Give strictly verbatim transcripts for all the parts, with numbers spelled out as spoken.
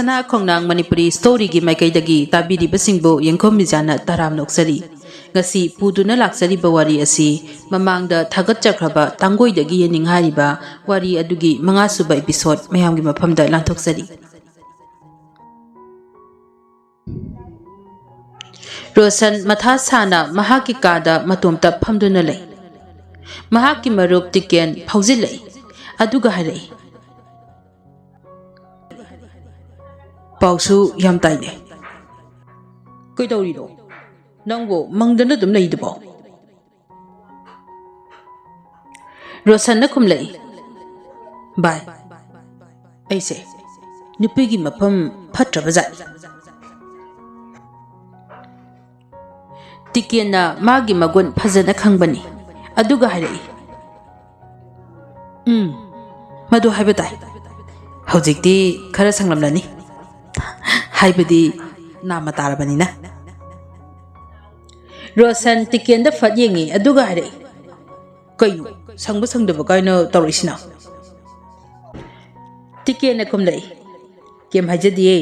ꯁꯅꯥ ꯈꯣꯡꯅꯥꯡ ꯃꯅꯤꯄꯨꯔꯤ ꯁ꯭ꯇꯣꯔꯤꯒꯤ ꯃꯥꯏꯀꯩꯗꯒꯤ ꯇꯥꯕꯤꯔꯤꯕꯁꯤꯡꯕꯨ ꯌꯦꯡꯈꯣꯝ ꯃꯤꯖꯥꯅ ꯇꯔꯥꯝꯅ ꯑꯣꯛꯆꯔꯤ꯫ ꯉꯁꯤ ꯄꯨꯗꯨꯅ ꯂꯥꯛꯆꯔꯤꯕ ꯋꯥꯔꯤ ꯑꯁꯤ ꯃꯃꯥꯡꯗ ꯊꯥꯒꯠꯆꯈ꯭ꯔꯕ ꯇꯥꯡꯒꯣꯏꯗꯒꯤ ꯌꯦꯅꯤꯡ ꯍꯥꯏꯔꯤꯕ ꯋꯥꯔꯤ ꯑꯗꯨꯒꯤ ꯃꯉꯥꯁꯨꯕ episode ꯃꯌꯥꯝꯒꯤ ꯃꯐꯝꯗ ꯂꯥꯟꯊꯣꯛꯆꯔꯤ꯫ ꯔꯣꯁꯟ ꯃꯊꯥ ꯁꯥꯅ ꯃꯍꯥꯛꯀꯤ ꯀꯥꯗ ꯃꯇꯣꯝꯇ ꯐꯝꯗꯨꯅ ꯂꯩ꯫ ꯃꯍꯥꯛꯀꯤ ꯃꯔꯨꯞ ꯇꯤꯀꯦꯟ ꯐꯥꯎꯖꯤꯜꯂꯛꯏ, ꯑꯗꯨꯒ ꯍꯥꯏꯔꯛꯏ, "ꯄꯥꯎꯁꯨ ꯌꯥꯝ ꯇꯥꯏꯅꯦ꯫ ꯀꯩꯗꯧꯔꯤꯅꯣ? ꯅꯪꯕꯨ ꯃꯪꯗꯅ ꯑꯗꯨꯝ ꯂꯩꯗꯨꯕꯣ?" ꯔꯣꯁꯟꯅ ꯈꯨꯝꯂꯛꯏ, "ꯚꯥꯏ, ꯑꯩꯁꯦ ꯅꯨꯄꯤꯒꯤ ꯃꯐꯝ ꯐꯠꯇ꯭ꯔꯕ ꯖꯥꯠꯅꯤ꯫ ꯇꯤꯀꯦꯟꯅ ꯃꯥꯒꯤ ꯃꯒꯨꯟ ꯐꯖꯅ ꯈꯪꯕꯅꯤ, ꯑꯗꯨꯒ ꯍꯥꯏꯔꯛꯏ, ꯎꯝ, ꯃꯗꯨ ꯍꯥꯏꯕ ꯇꯥꯏ꯫ ꯍꯧꯖꯤꯛꯇꯤ ꯈꯔ ꯁꯪꯂꯝꯂꯅꯤ, ꯍꯥꯏꯕꯗꯤ ꯅꯥꯃ ꯇꯥꯔꯕꯅꯤꯅ꯫" ꯔꯣꯁꯟ ꯇꯤꯀꯦꯟꯗ ꯐꯠ ꯌꯦꯡꯉꯤ, ꯑꯗꯨꯒ ꯍꯥꯏꯔꯛꯏ, "ꯀꯩꯅꯣ, ꯁꯪꯕ ꯁꯪꯗꯕ ꯀꯥꯏꯅ ꯇꯧꯔꯛꯏꯁꯤꯅ?" ꯇꯤꯀꯦꯟꯅ ꯈꯨꯝꯂꯛꯏ, "ꯀꯩꯝ ꯍꯥꯏꯖꯗꯤꯌꯦ꯫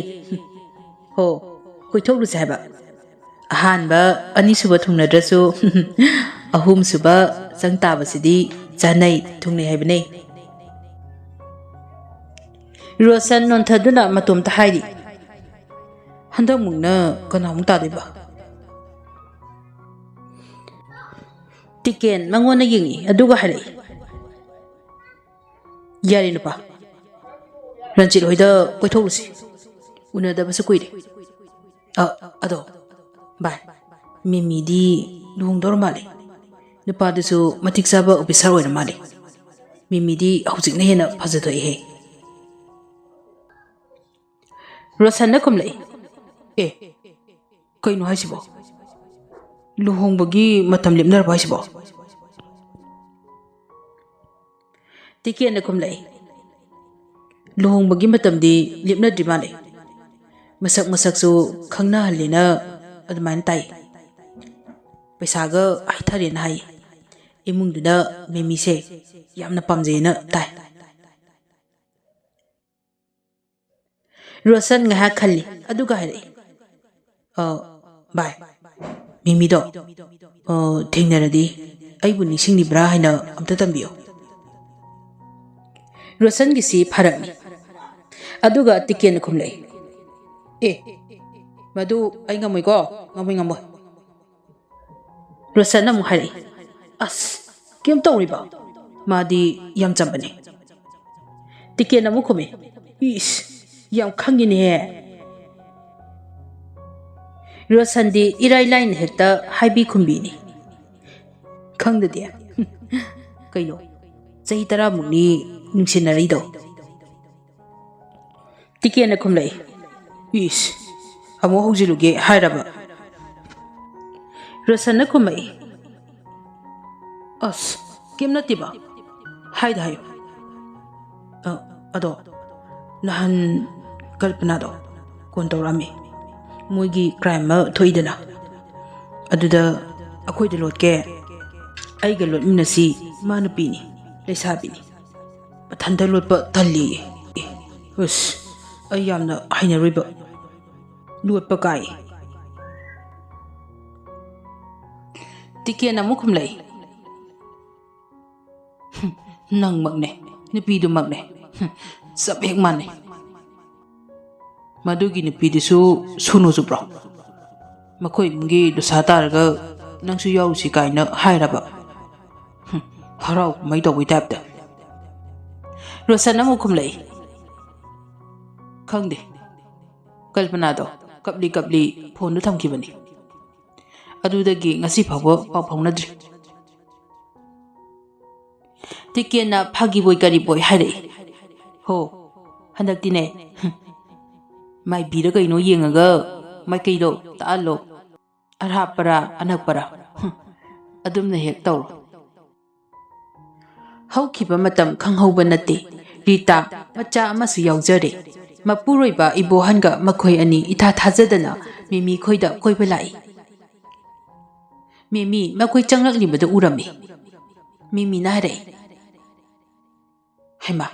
ꯍꯣ, ꯀꯣꯏꯊꯣꯛꯂꯨꯁꯦ ꯍꯥꯏꯕ꯫ ꯑꯍꯥꯟꯕ, ꯑꯅꯤꯁꯨꯕ ꯊꯨꯡꯅꯗ꯭ꯔꯁꯨ ꯑꯍꯨꯝꯁꯨꯕ ꯆꯪ ꯇꯥꯕꯁꯤꯗꯤ ꯆꯥꯅꯩ, ꯊꯨꯡꯅꯩ ꯍꯥꯏꯕꯅꯦ꯫" ꯔꯣꯁꯟ ꯅꯣꯟꯊꯗꯨꯅ ꯃꯇꯣꯝꯇ ꯍꯥꯏꯔꯤ, "ꯍꯟꯗꯛꯃꯨꯛꯅ ꯀꯅꯥꯃꯨꯛ ꯇꯥꯗꯣꯏꯕ?" ꯇꯤꯀꯦꯟ ꯃꯉꯣꯟꯗ ꯌꯦꯡꯉꯤ, ꯑꯗꯨꯒ ꯍꯥꯏꯔꯛꯏ, "ꯌꯥꯔꯦ ꯅꯨꯄꯥ, ꯔꯟꯖꯤꯠ ꯍꯣꯏꯗ ꯀꯣꯏꯊꯣꯛꯂꯨꯁꯤ, ꯎꯅꯗꯕꯁꯨ ꯀꯨꯏꯔꯦ꯫ ꯑ, ꯑꯗꯣ ꯚꯥꯏ, ꯃꯤꯃꯤꯗꯤ ꯂꯨꯍꯣꯡꯗꯧꯔ ꯃꯥꯜꯂꯦ꯫ ꯅꯨꯄꯥꯗꯨꯁꯨ ꯃꯇꯤꯛ ꯆꯥꯕ officer ꯑꯣꯏꯔ ꯃꯥꯜꯂꯦ꯫ ꯃꯤꯃꯤꯗꯤ ꯍꯧꯖꯤꯛꯅ ꯍꯦꯟꯅ ꯐꯖꯊꯣꯛꯏꯍꯦ꯫" ꯔꯣꯁꯟꯅ ꯈꯨꯝꯂꯛꯏ, "ꯑꯦ, ꯀꯩꯅꯣ ꯍꯥꯏꯁꯤꯕꯣ? ꯂꯨꯍꯣꯡꯕꯒꯤ ꯃꯇꯝ ꯂꯦꯞꯅꯔꯕ ꯍꯥꯏꯁꯤꯕꯣ?" ꯇꯤꯀꯦꯟꯅ ꯈꯨꯝꯂꯛꯏ, "ꯂꯨꯍꯣꯡꯕꯒꯤ ꯃꯇꯝꯗꯤ ꯂꯦꯞꯅꯗ꯭ꯔꯤ ꯃꯥꯜꯂꯦ꯫ ꯃꯁꯛ ꯃꯁꯛꯁꯨ ꯈꯪꯅꯍꯜꯂꯦꯅ ꯑꯗꯨꯃꯥꯏꯅ ꯇꯥꯏ꯫ ꯄꯩꯁꯥꯒ ꯍꯥꯏꯊꯔꯦꯅ ꯍꯥꯏ꯫ ꯏꯃꯨꯡꯗꯨꯅ ꯃꯤꯃꯤꯁꯦ ꯌꯥꯝꯅ ꯄꯥꯝꯖꯩꯅ ꯇꯥꯏ꯫" ꯔꯣꯁꯟ ꯉꯥꯏꯍꯥꯛ ꯈꯜꯂꯤ, ꯑꯗꯨꯒ ꯍꯥꯏꯔꯛꯏ, "ꯑ, ꯚꯥꯏ, ꯃꯤꯃꯤꯗꯣ, ꯑ, ꯊꯦꯡꯅꯔꯗꯤ ꯑꯩꯕꯨ ꯅꯤꯡꯁꯤꯡꯂꯤꯕ꯭ꯔꯥ ꯍꯥꯏꯅ ꯑꯝꯇ ꯇꯝꯕꯤꯌꯨ"꯫ ꯔꯣꯁꯟꯒꯤꯁꯤ ꯐꯔꯛꯅꯤ꯫ ꯑꯗꯨꯒ ꯇꯤꯀꯦꯟꯅ ꯈꯨꯝꯂꯛꯏ, "ꯑꯦ, ꯃꯗꯨ ꯑꯩ ꯉꯝꯃꯣꯏꯀꯣ, ꯉꯝꯃꯣꯏ, ꯉꯝꯃꯣꯏ"꯫ ꯔꯣꯁꯟꯅ ꯑꯃꯨꯛ ꯍꯥꯏꯔꯛꯏ, "ꯑꯁ, ꯀꯩꯝ ꯇꯧꯔꯤꯕ? ꯃꯥꯗꯤ ꯌꯥꯝ ꯆꯝꯕꯅꯦ"꯫ ꯇꯤꯀꯦꯟꯅ ꯑꯃꯨꯛ ꯈꯨꯝꯃꯤ, "ꯏꯁ, ꯌꯥꯝ ꯈꯪꯉꯤꯅꯦꯍꯦ"꯫ ꯔꯣꯁꯟꯗꯤ ꯏꯔꯥꯏ ꯂꯥꯏꯅ ꯍꯦꯛꯇ ꯍꯥꯏꯕꯤ ꯈꯨꯝꯕꯤꯅꯤ꯫ ꯈꯪꯗꯗꯤ꯫ ꯀꯩꯅꯣ, ꯆꯍꯤ ꯇꯔꯥꯃꯨꯛꯅꯤ ꯅꯨꯡꯁꯤꯅꯔꯛꯏꯗꯣ꯫ ꯇꯤꯀꯦꯟꯅ ꯈꯨꯝꯂꯛꯏ, "ꯏꯁ, ꯑꯃꯨꯛ ꯍꯧꯖꯤꯜꯂꯨꯒꯦ ꯍꯥꯏꯔꯕ?" ꯔꯣꯁꯟꯅ ꯈꯨꯝꯃꯛꯏ, "ꯑꯁ, ꯀꯩꯝ ꯅꯠꯇꯦꯕ, ꯍꯥꯏꯗ ꯍꯥꯏꯌꯨ꯫ ꯑ, ꯑꯗꯣ, ꯅꯍꯥꯟ ꯀꯜꯄꯅꯥꯗꯣ ꯀꯣꯟ ꯇꯧꯔꯛꯑꯝꯃꯤ꯫ ꯃꯣꯏꯒꯤ ꯀ꯭ꯔꯥꯏꯝ ꯑꯃ ꯊꯣꯛꯏꯗꯅ, ꯑꯗꯨꯗ ꯑꯩꯈꯣꯏꯗ ꯂꯣꯠꯀꯦ, ꯑꯩꯒ ꯂꯣꯠꯃꯤꯟꯅꯁꯤ, ꯃꯥ ꯅꯨꯄꯤꯅꯤ, ꯂꯩꯁꯥꯕꯤꯅꯤ꯫ ꯃꯊꯟꯇ ꯂꯣꯠꯄ ꯇꯜꯂꯤꯌꯦ꯫ ꯑꯁ, ꯑꯩ ꯌꯥꯝꯅ ꯍꯩꯅꯔꯣꯏꯕ ꯂꯣꯠꯄ ꯀꯥꯏ"꯫ ꯇꯤꯀꯦꯟ ꯑꯃꯨꯛ ꯈꯨꯝꯂꯛꯏ, "ꯍꯨꯝ, ꯅꯪꯃꯛꯅꯦ, ꯅꯨꯄꯤꯗꯨꯃꯛꯅꯦ꯫ ꯍꯨꯝ, ꯆꯞ ꯍꯦꯛ ꯃꯥꯟꯅꯩ꯫ ꯃꯗꯨꯒꯤ ꯅꯨꯄꯤꯗꯨꯁꯨ ꯁꯨꯅꯨ ꯆꯨꯞꯄ꯭ꯔꯣ? ꯃꯈꯣꯏ ꯏꯃꯨꯡꯒꯤ ꯗꯣꯁꯥ ꯇꯥꯔꯒ ꯅꯪꯁꯨ ꯌꯥꯎꯔꯨꯁꯤ ꯀꯥꯏꯅ ꯍꯥꯏꯔꯕ? ꯍꯨꯝ, ꯍꯔꯥꯎ ꯀꯨꯝꯍꯩ ꯇꯧꯕꯩ ꯇꯥꯏꯞꯇ"꯫ ꯔꯣꯁꯟ ꯑꯃꯨꯛ ꯈꯨꯝꯂꯛꯏ, "ꯈꯪꯗꯦ, ꯀꯜꯄꯅꯥꯗꯣ ꯀꯞꯂꯤ ꯀꯞꯂꯤ ꯐꯣꯟꯗꯨ ꯊꯝꯈꯤꯕꯅꯤ꯫ ꯑꯗꯨꯗꯒꯤ ꯉꯁꯤ ꯐꯥꯎꯕ ꯄꯥꯎ ꯐꯥꯎꯅꯗ꯭ꯔꯤ"꯫ ꯇꯤꯀꯦꯟꯅ ꯐꯥꯒꯤꯕꯣꯏ ꯀꯔꯤꯕꯣꯏ ꯍꯥꯏꯔꯛꯏ, "ꯍꯣ, ꯍꯟꯗꯛꯇꯤꯅꯦ, ꯍꯨꯝ, ꯃꯥꯏꯕꯤꯔ ꯀꯩꯅꯣ ꯌꯦꯡꯉꯒ ꯃꯥꯏꯀꯩꯗꯣ ꯇꯥꯛꯍꯜꯂꯣ꯫ ꯑꯔꯥꯞꯄꯔꯥ ꯑꯅꯛꯄꯔꯥ, ꯍꯨꯝ, ꯑꯗꯨꯝꯅ ꯍꯦꯛ ꯇꯧꯔꯣ"꯫ ꯍꯧꯈꯤꯕ ꯃꯇꯝ ꯈꯪꯍꯧꯕ ꯅꯠꯇꯦ꯫ ꯔꯤꯇꯥ ꯃꯆꯥ ꯑꯃꯁꯨ ꯌꯥꯎꯖꯔꯦ꯫ ꯃꯄꯨꯔꯣꯏꯕ ꯏꯕꯣꯍꯟꯒ ꯃꯈꯣꯏ ꯑꯅꯤ ꯏꯊꯥ ꯊꯥꯖꯗꯅ ꯃꯤꯃꯤ ꯈꯣꯏꯗ ꯀꯣꯏꯕ ꯂꯥꯛꯏ꯫ ꯃꯤꯃꯤ ꯃꯈꯣꯏ ꯆꯪꯂꯛꯂꯤꯕꯗꯨ ꯎꯔꯝꯃꯤ꯫ ꯃꯤꯃꯤꯅ ꯍꯥꯏꯔꯛꯏ, "ꯍꯩꯃꯥ,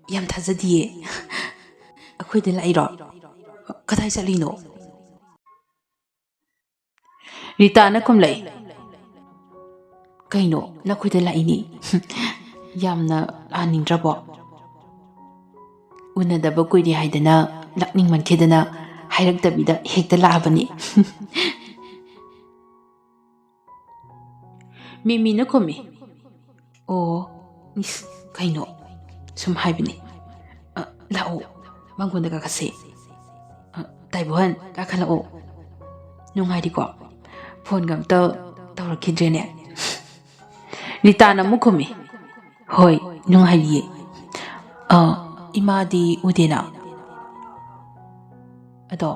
ꯌꯥꯝ ꯊꯥꯖꯗꯤꯌꯦ"꯫ "ꯑꯩꯈꯣꯏꯗ ꯂꯥꯛꯏꯔꯣ? ꯀꯗꯥꯏ ꯆꯠꯂꯤꯅꯣ?" ꯔꯤꯇꯥꯅ ꯈꯨꯝꯂꯛꯏ, "ꯀꯩꯅꯣ, ꯅꯈꯣꯏꯗ ꯂꯥꯛꯏꯅꯤ? ꯌꯥꯝꯅ ꯂꯥꯛꯍꯟꯅꯤꯡꯗ꯭ꯔꯕꯣ?" "ꯎꯅꯗꯕ ꯀꯨꯏꯔꯦ ꯍꯥꯏꯗꯅ ꯂꯥꯛꯅꯤꯡꯃꯟꯈꯤꯗꯅ ꯍꯥꯏꯔꯛꯇꯕꯤꯗ ꯍꯦꯛꯇ ꯂꯥꯛꯑꯕꯅꯤ꯫" ꯃꯤꯃꯤꯅ ꯈꯨꯝꯃꯤ, "ꯑꯣ, ꯏꯁ, ꯀꯩꯅꯣ?" ꯁꯨꯝ ꯍꯥꯏꯕꯅꯤ꯫ "ꯑ, ꯂꯥꯛꯑꯣ, ꯃꯥꯡꯒꯣꯟꯗ ꯀꯥꯈꯠꯁꯦ꯫ ꯑ, ꯇꯥꯏꯕꯣꯍꯟ, ꯀꯥꯈꯠꯂꯛꯑꯣ꯫ ꯅꯨꯡꯉꯥꯏꯔꯤꯀꯣ? ꯐꯣꯟꯒ ꯑꯝꯇ ꯇꯧꯔꯛꯈꯤꯗ꯭ꯔꯦꯅꯦ?" ꯔꯤꯇꯥꯅ ꯑꯃꯨꯛ ꯈꯨꯝꯃꯤ, "ꯍꯣꯏ, ꯅꯨꯡꯉꯥꯏꯔꯤꯌꯦ꯫ ꯑ, ꯏꯃꯥꯗꯤ ꯎꯗꯦꯅ? ꯑꯗꯣ,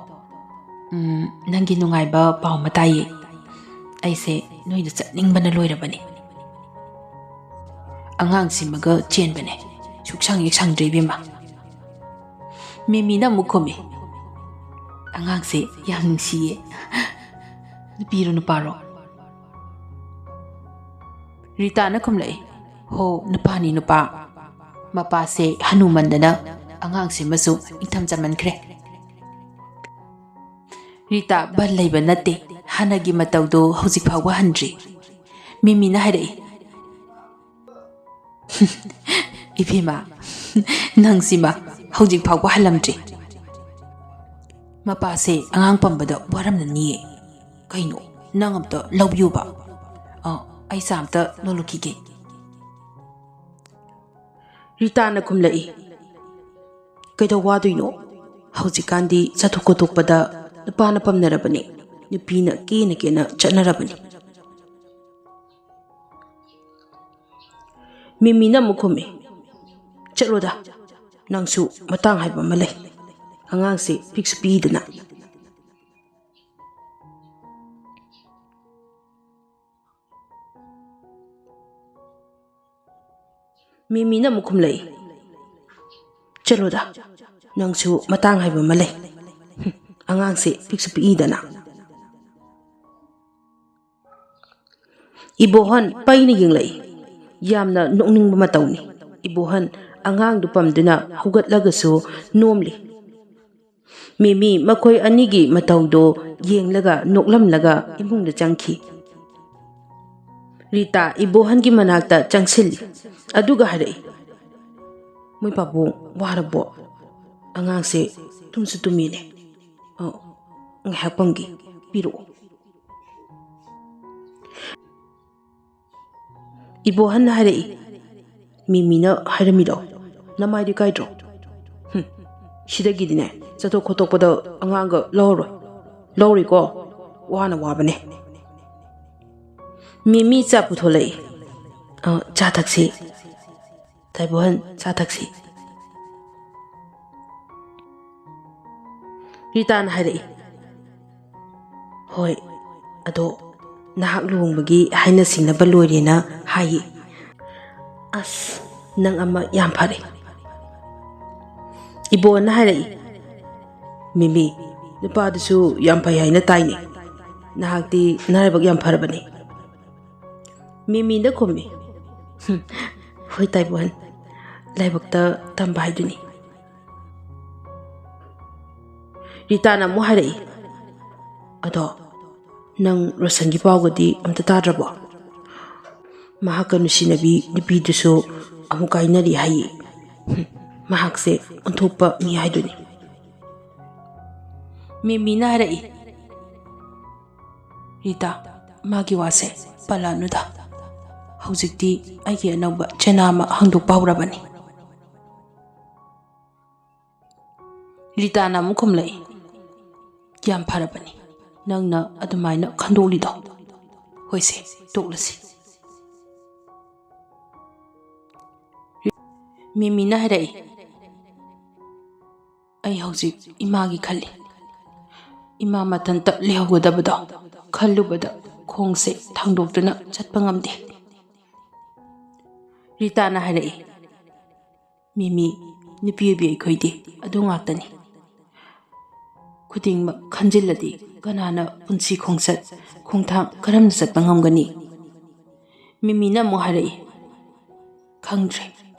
ꯎꯝ, ꯅꯪꯒꯤ ꯅꯨꯡꯉꯥꯏꯕ ꯄꯥꯎ ꯑꯃ ꯇꯥꯏꯌꯦ꯫ ꯑꯩꯁꯦ ꯅꯣꯏꯗ ꯆꯠꯅꯤꯡꯕꯅ ꯂꯣꯏꯔꯕꯅꯤ꯫ ꯑꯉꯥꯡꯁꯤꯃꯒ ꯆꯦꯟꯕꯅꯦ꯫ ꯁꯨꯛꯁꯪ ꯍꯦꯛ ꯁꯪꯗ꯭ꯔꯦ ꯏꯕꯦꯝꯃ꯫" ꯃꯤꯃꯤꯅ ꯑꯃꯨꯛ ꯈꯨꯝꯃꯤ, "ꯑꯉꯥꯡꯁꯦ ꯌꯥꯝ ꯅꯨꯡꯁꯤꯌꯦ꯫ ꯅꯨꯄꯤꯔꯣ ꯅꯨꯄꯥꯔꯣ?" ꯔꯤꯇꯥꯅ ꯈꯨꯝꯂꯛꯏ, "ꯍꯣ, ꯅꯨꯄꯥꯅꯤ ꯅꯨꯄꯥ꯫ ꯃꯄꯥꯁꯦ ꯍꯅꯨꯃꯟꯗꯅ ꯑꯉꯥꯡꯁꯤꯃꯁꯨ ꯏꯪꯊꯝ ꯆꯝꯃꯟꯈ꯭ꯔꯦ꯫" ꯔꯤꯇꯥ ꯕꯟ ꯂꯩꯕ ꯅꯠꯇꯦ, ꯍꯥꯟꯅꯒꯤ ꯃꯇꯧꯗꯣ ꯍꯧꯖꯤꯛ ꯐꯥꯎꯕ ꯍꯟꯗ꯭ꯔꯤ꯫ ꯃꯤꯃꯤꯅ ꯍꯥꯏꯔꯛꯏ, "ꯏꯕꯦꯝꯃ, ꯅꯪꯁꯤꯃ ꯍꯧꯖꯤꯛ ꯐꯥꯎꯕ ꯍꯜꯂꯝꯗ꯭ꯔꯤ꯫ ꯃꯄꯥꯁꯦ ꯑꯉꯥꯡ ꯄꯝꯕꯗ ꯋꯥꯔꯝꯂꯅꯤꯌꯦ꯫ ꯀꯩꯅꯣ, ꯅꯪ ꯑꯝꯇ ꯂꯧꯕꯤꯌꯨꯕ꯫ ꯑ, ꯑꯩ ꯆꯥ ꯑꯝꯇ ꯂꯣꯜꯂꯨꯈꯤꯒꯦ꯫" ꯔꯤꯇꯥꯅ ꯈꯨꯝꯂꯛꯏ, "ꯀꯩꯗꯧ ꯋꯥꯗꯣꯏꯅꯣ? ꯍꯧꯖꯤꯛꯀꯥꯟꯗꯤ ꯆꯠꯊꯣꯛ ꯈꯣꯠꯇꯣꯛꯄꯗ ꯅꯨꯄꯥꯅ ꯄꯝꯅꯔꯕꯅꯦ꯫ ꯅꯨꯄꯤꯅ ꯀꯦꯅ ꯀꯦꯅ ꯆꯠꯅꯔꯕꯅꯤ꯫" ꯃꯤꯃꯤꯅ ꯑꯃꯨꯛ ꯈꯨꯝꯃꯤ, "ꯆꯠꯂꯣꯗ, ꯅꯪꯁꯨ ꯃꯇꯥꯡ ꯍꯥꯏꯕ ꯑꯃ ꯂꯩ꯫ ꯑꯉꯥꯡꯁꯦ ꯄꯤꯛꯁꯨ ꯄꯤꯛꯏꯗꯅ꯫" ꯃꯤꯃꯤꯅ ꯑꯃꯨꯛ ꯈꯨꯝꯂꯛꯏ, "ꯆꯠꯂꯣꯗ, ꯅꯪꯁꯨ ꯃꯇꯥꯡ ꯍꯥꯏꯕ ꯑꯃ ꯂꯩ꯫ ꯍꯨꯝ, ꯑꯉꯥꯡꯁꯦ ꯄꯤꯛꯁꯨ ꯄꯤꯛꯏꯗꯅ꯫" ꯏꯕꯣꯍꯟ ꯄꯩꯅ ꯌꯦꯡꯂꯛꯏ꯫ ꯌꯥꯝꯅ ꯅꯣꯛꯅꯤꯡꯕ ꯃꯇꯧꯅꯤ꯫ ꯏꯕꯣꯍꯟ ꯑꯉꯥꯡꯗꯨ ꯄꯝꯗꯨꯅ ꯍꯧꯒꯠꯂꯒꯁꯨ ꯅꯣꯝꯂꯤ꯫ ꯃꯤꯃꯤ ꯃꯈꯣꯏ ꯑꯅꯤꯒꯤ ꯃꯇꯧꯗꯣ ꯌꯦꯡꯂꯒ ꯅꯣꯛꯂꯝꯂꯒ ꯏꯃꯨꯡꯗ ꯆꯪꯈꯤ꯫ ꯔꯤꯇꯥ ꯏꯕꯣꯍꯟꯒꯤ ꯃꯅꯥꯛꯇ ꯆꯪꯁꯤꯜꯂꯤ꯫ ꯑꯗꯨꯒ ꯍꯥꯏꯔꯛꯏ, "ꯃꯣꯏ ꯄꯥꯕꯨꯡ ꯋꯥꯔꯕꯣ? ꯑꯉꯥꯡꯁꯦ ꯇꯨꯝꯁꯨ ꯇꯨꯝꯃꯤꯅꯦ꯫ ꯑ, ꯉꯥꯏꯍꯥꯛ ꯄꯝꯒꯦ, ꯄꯤꯔꯛꯑꯣ꯫" ꯏꯕꯣꯍꯟꯅ ꯍꯥꯏꯔꯛꯏ, "ꯃꯤꯃꯤꯅ ꯍꯥꯏꯔꯝꯃꯤꯔꯣ? ꯅꯃꯥꯏꯗꯤ ꯀꯥꯏꯗ꯭ꯔꯣ? ꯍꯨꯝ, ꯁꯤꯗꯒꯤꯗꯤꯅꯦ ꯆꯠꯊꯣꯛ ꯈꯣꯠꯇꯣꯛꯄꯗ ꯑꯉꯥꯡꯒ ꯂꯧꯔꯣꯏ꯫ ꯂꯧꯔꯣꯏꯀꯣ? ꯋꯥꯅ ꯋꯥꯕꯅꯦ꯫" ꯃꯤꯃꯤ ꯆꯥ ꯄꯨꯊꯣꯂꯛꯏ꯫ "ꯑ, ꯆꯥ ꯊꯛꯁꯤ꯫ ꯇꯥꯏꯕꯣꯍꯟ, ꯆꯥ ꯊꯛꯁꯤ꯫" ꯔꯤꯇꯥꯅ ꯍꯥꯏꯔꯛꯏ, "ꯍꯣꯏ, ꯑꯗꯣ ꯅꯍꯥꯛ ꯂꯨꯍꯣꯡꯕꯒꯤ ꯍꯥꯏꯅ ꯁꯤꯡꯅꯕ ꯂꯣꯏꯔꯦꯅ ꯍꯥꯏꯌꯦ꯫" "ꯑꯁ, ꯅꯪ ꯑꯃ ꯌꯥꯝ ꯐꯔꯦ꯫" ꯏꯕꯣꯟꯅ ꯍꯥꯏꯔꯛꯏ, "ꯃꯤꯃꯤ, ꯅꯨꯄꯥꯗꯨꯁꯨ ꯌꯥꯝ ꯐꯩ ꯍꯥꯏꯅ ꯇꯥꯏꯅꯦ꯫ ꯅꯍꯥꯛꯇꯤ ꯅꯔꯥꯏꯕꯛ ꯌꯥꯝ ꯐꯔꯕꯅꯤ꯫" ꯃꯤꯃꯤꯅ ꯈꯨꯝꯃꯤ, "ꯍꯨꯝ, ꯍꯣꯏ ꯇꯥꯏꯕꯣꯟ, ꯂꯥꯏꯕꯛꯇ ꯇꯝꯕ ꯍꯥꯏꯗꯨꯅꯤ꯫" ꯔꯤꯇꯥꯅ ꯑꯃꯨꯛ ꯍꯥꯏꯔꯛꯏ, "ꯑꯗꯣ ꯅꯪ ꯔꯣꯁꯟꯒꯤ ꯄꯥꯎꯒꯗꯤ ꯑꯝꯇ ꯇꯥꯗ꯭ꯔꯕꯣ? ꯃꯍꯥꯛꯀ ꯅꯨꯡꯁꯤꯅꯕꯤ ꯅꯨꯄꯤꯗꯨꯁꯨ ꯑꯃꯨꯛ ꯀꯥꯏꯅꯔꯤ ꯍꯥꯏꯌꯦ꯫ ꯍꯨꯝ, ꯃꯍꯥꯛꯁꯦ ꯑꯣꯟꯊꯣꯛꯄ ꯃꯤ ꯍꯥꯏꯗꯨꯅꯤ꯫" ꯃꯤꯃꯤꯅ ꯍꯥꯏꯔꯛꯏ, "ꯔꯤꯇꯥ, ꯃꯥꯒꯤ ꯋꯥꯁꯦ ꯄꯜꯂꯛꯑꯅꯨꯗ꯫ ꯍꯧꯖꯤꯛꯇꯤ ꯑꯩꯒꯤ ꯑꯅꯧꯕ ꯆꯦꯅꯥ ꯑꯃ ꯍꯥꯡꯗꯣꯛꯄ ꯍꯧꯔꯕꯅꯤ꯫" ꯔꯤꯇꯥꯅ ꯑꯃꯨꯛ ꯈꯨꯝꯂꯛꯏ, "ꯌꯥꯝ ꯐꯔꯕꯅꯤ ꯅꯪꯅ ꯑꯗꯨꯃꯥꯏꯅ ꯈꯟꯗꯣꯛꯂꯤꯗꯣ꯫ ꯍꯣꯏꯁꯦ, ꯇꯣꯛꯂꯁꯤ꯫" ꯃꯤꯃꯤꯅ ꯍꯥꯏꯔꯛꯏ, "ꯑꯩ ꯍꯧꯖꯤꯛ ꯏꯃꯥꯒꯤ ꯈꯜꯂꯤ꯫ ꯏꯃꯥ ꯃꯊꯟꯇ ꯂꯩꯍꯧꯒꯗꯕꯗꯣ ꯈꯜꯂꯨꯕꯗ ꯈꯣꯡꯁꯦ ꯊꯥꯡꯗꯣꯛꯇꯨꯅ ꯆꯠꯄ ꯉꯝꯗꯦ꯫" ꯔꯤꯇꯥꯅ ꯍꯥꯏꯔꯛꯏ, "ꯃꯤꯃꯤ, ꯅꯨꯄꯤ ꯑꯣꯏꯕꯤ ꯑꯩꯈꯣꯏꯗꯤ ꯑꯗꯨ ꯉꯥꯛꯇꯅꯤ꯫ ꯈꯨꯗꯤꯡꯃꯛ ꯈꯟꯖꯤꯜꯂꯗꯤ ꯀꯅꯥꯅ ꯄꯨꯟꯁꯤ ꯈꯣꯡꯆꯠ ꯈꯣꯡꯊꯥꯡ ꯀꯔꯝꯅ ꯆꯠꯄ ꯉꯝꯒꯅꯤ?" ꯃꯤꯃꯤꯅ ꯑꯃꯨꯛ ꯍꯥꯏꯔꯛꯏ, "ꯈꯪꯗ꯭ꯔꯦ,